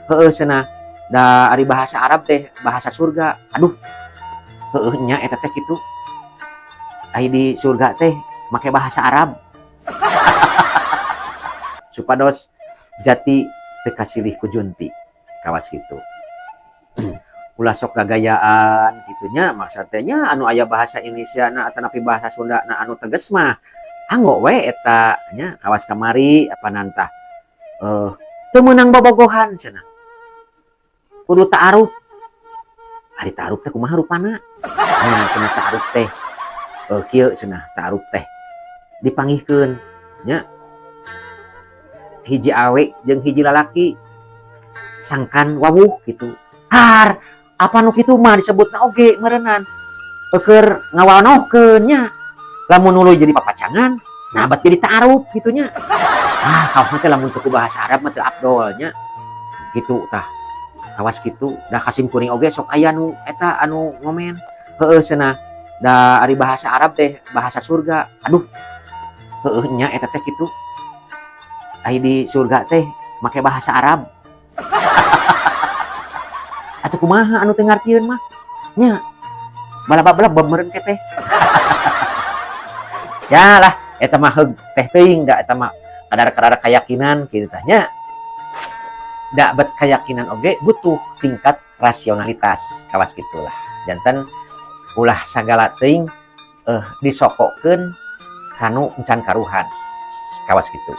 Heueuh cenah, da ari bahasa Arab teh bahasa surga. Aduh, heueuh nya eta teh kitu. Ai di surga teh make bahasa Arab. Supados jati teu kasilih ku junti, kawas kitu. Ulah sok gagayaan kitu nya, maksud teh nya anu aya bahasa Indonesia na atanapi bahasa Sunda na anu tegas mah anggo we eta nya. Kawas kamari apa nantah teu meunang bobogohan cenah, kudu ta'aruf. Ari ta'aruf teh kumaha rupana nya? Cenah ta'aruf teh kieu cenah, ta'aruf teh dipanggihkeun nya hiji awe jeung hiji lalaki sangkan wawuh gitu. Har apa nu kitu mah disebutna oge meureunan keur ngawanohkeun nya, lamun nuluy jadi papacangan, nah bat jadi ta'aruf gitu nya. Ah, kaosna teh lamun teu ku bahasa Arab mah teu afdol nya gitu tah, kawas kitu. Da kasim kuring oge sok aya nu eta anu ngomen, heueuh cenah, da ari bahasa Arab teh bahasa surga. Aduh, heueuh nya eta teh kitu. Ai di surga teh make bahasa Arab. Atuh kumaha anu teu ngartieun mah nya, balabab-balabab meureun ke teh. Ya lah, eta mah heug teh teuing, da eta mah kadar-kadar keyakinan kitu tah nya. Da bet keyakinan oge butuh tingkat rasionalitas, kawas gitulah. Janten ulah sagala teuing disokokeun kanu encan karuhan, kawas gitu.